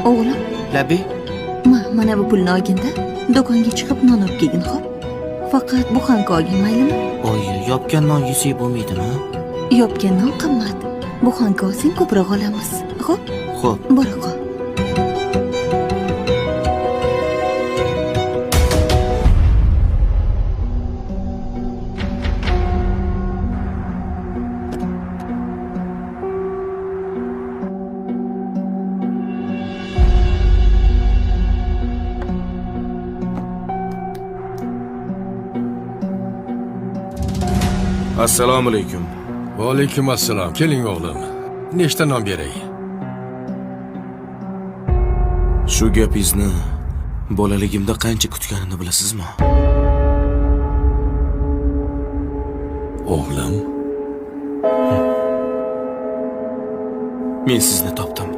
O'g'lim, Labbay. Ma, mana bu pulni olginda, do'konga chiqib non olib kelgin, xo'p? Faqat buxanka olgin, maylimi? Oyi, yopgan non yesak bo'lmaydimi? Yopgan non qimmat. Buxanka olsang ko'proq olamiz. Xo'p? Xo'p. Bora qol. Assalomu alaykum. Va alaykum assalom. Keling o'g'lim. Nechta non beray? Shu gapingizni bolaligimda qancha kutganimni bilasizmi? O'g'lim, Men sizni topdim.